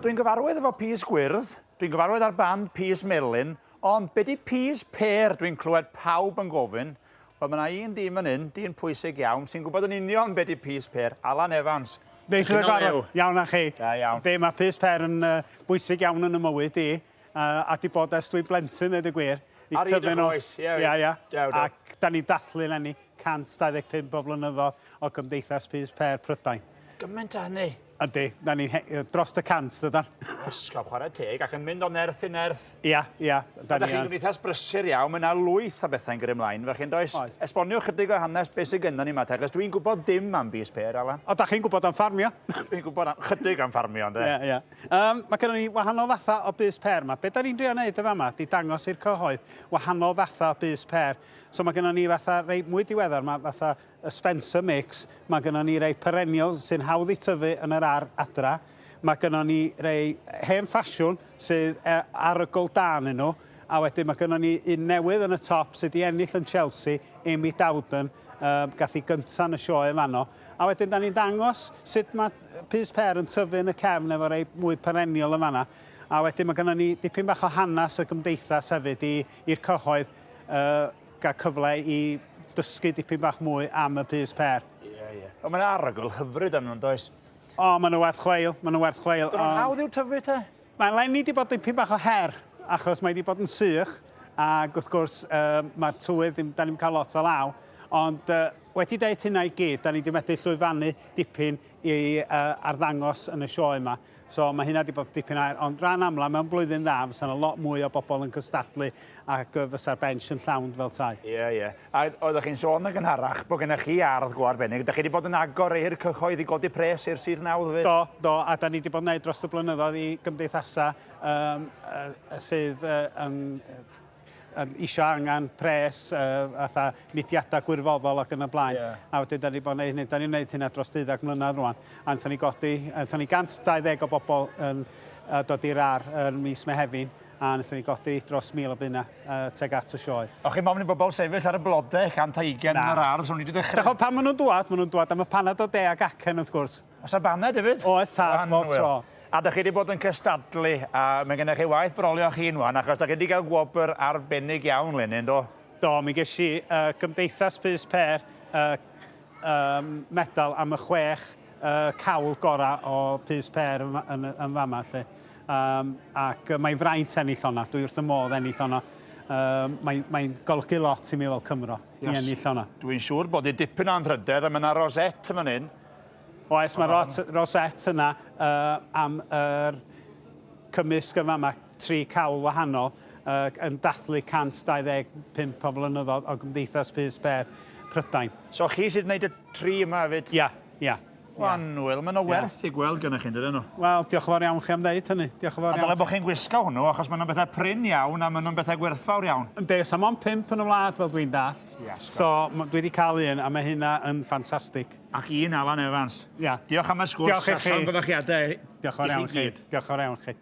Dwi'n gyfarwydd efo pys gwyrdd, dwi'n gyfarwydd â'r band Pys Melyn, ond be di pys pêr dwi'n clywed pawb yn gofyn? Wel, mae yna un dyn fan hyn, dyn pwysig iawn, sy'n gwybod yn union be di pys pêr, Alan Evans. Neis i gyfarfod. Iawn a chi. Da iawn. Yndi, mae pys pêr yn uh, bwysig iawn yn y mywyd i, uh, a di bod ers dwi'n blentyn, dweud y gwir. I Ar hyd eich oes, ie. Ia, ia. Ac da ni'n dathlu eleni 125 o flynyddoedd o Gymdeithas Pys Pêr Prydain. Gymaint â hynny? Yndi, da ni'n dros y 100, dydan. Ysgol, chwarae teg, ac yn mynd o nerth i nerth. Ia, ia. Da ni chi'n gymdeithas brysur iawn, mae yna lwyth o bethau'n gyrru ymlaen, fel chi'n does? Oes. Esboniwch chydig o hanes beth sydd gynnon ni yma, te, achos dwi'n gwybod dim am bys pêr, Alan. O, da chi'n gwybod am ffarmio? Dwi'n gwybod am, chydig am ffarmio, ynde? Ia, ia. Um, mae gynnon ni wahanol fathau o bys pêr yma. Be da ni'n drio wneud efo yma, di dangos i'r cyhoedd wahanol fathau o bys pêr. So mae gynnon ni fatha rei mwy diweddar, mae fatha y Spencer Mix, mae gynnon ni rei perennial sy'n hawdd i tyfu yn yr ar adra. Mae gynnon ni rei hen ffasiwn sydd arogl da arnyn nhw, a wedyn mae gynnon ni un newydd yn y top sydd wedi ennill yn Chelsea, Amy Dowden, um, gath hi gynta yn y sioe yn fanno. A wedyn da ni'n dangos sut mae pys per yn tyfu yn y cefn efo rei mwy perennial yn fanna. A wedyn mae gynnon ni dipyn bach o hanes y gymdeithas hefyd i'r cyhoedd uh, gael cyfle i dysgu dipyn bach mwy am y pys per. Ie, ie. Ond mae'n arogl hyfryd arnyn nhw'n does? O, maen nhw werth chweil, maen nhw werth chweil. Dyn nhw'n hawdd i'w tyfu te? Mae eleni wedi bod dipyn bach o her, achos mae wedi bod yn sych, ac wrth gwrs uh, mae'r tywydd, ddim, da ni'n cael lot o law, ond uh, wedi deud hynna i gyd, da ni wedi medru llwyfannu dipyn i uh, arddangos yn y sioe yma. So mae hynna wedi bod dipyn o her, ond ran amla mewn blwyddyn dda fysa 'na lot mwy o bobl yn cystadlu ac yy fysa'r bench yn llawn fel tai. Ie, ie. A oeddech chi'n sôn yn gynharach bod gennych chi ardd go arbennig. Dach chi wedi bod yn agor rei i'r cyhoedd i godi pres i'r sir nawdd 'fyd? Do, do, a da ni wedi bod yn neud dros y blynyddoedd i gymdeithasau yym yy sydd yy yn yn isio angen pres, uh, fatha mudiadau gwirfoddol ac yn y blaen. Yeah. A wedyn, da ni bod yn gwneud hynny. Da ni'n gwneud hynna dros 12 mlynedd rwan. A wnaethon ni godi, wnaethon ni 120 o bobl yn uh, dod i'r ar yn mis Mehefin, a wnaethon ni godi dros 1,000 o bunna uh, teg at y sioe. O'ch chi'n ofni bobl sefyll ar y blodau 120 yn yr ardd, so ni wedi dechrau. Dach pan maen nhw'n dwad, maen nhw'n dwad am y panad o de ac acen wrth gwrs. Oes 'na baned hefyd? Oes tad, bob tro. A dych chi wedi bod yn cystadlu, a mae gennych chi waith brolio chi'n wan, achos dych chi wedi cael gwobr arbennig iawn leni, yndo? Do, mi ges i uh, Gymdeithas Pys Pêr uh, um, medal am y chwech uh, cawl gorau o Pys Pêr yn, yn, yn fama, lle. Um, ac uh, mae'n fraint ennill honna, dwi wrth y modd ennill honna. Um, mae'n mae golygu lot i mi fel Cymro yes. i ennill honna. Dwi'n siŵr bod i dipyn o anrhydedd, a mae yna rosette yn fan hyn. Oes, mae rot, rosette yna uh, am yr cymysg yma, mae tri cawl wahanol uh, yn dathlu 125 o flynyddoedd o Gymdeithas Pys Pêr Prydain. So chi sydd wneud y tri yma hefyd? Ia, ia. Annwyl, maen nhw werth i gweld gennych chi, dydyn nhw? Wel, diolch yn fawr iawn chi am ddeud hynny. Diolch yn fawr iawn. A dyle bod chi'n gwisgo hwnnw, achos maen nhw'n bethau prin iawn a maen nhw'n bethau gwerthfawr iawn. Yndi, so mond pump yn y wlad fel dwi'n dallt. Yes. So dwi wedi cael un a mae hynna yn ffantastig. Ac un Alan Evans. Ia. Diolch am y sgwrs. Diolch i chi. A llongyfarchiadau Diolch yn fawr iawn chi. Diolch yn fawr iawn chi.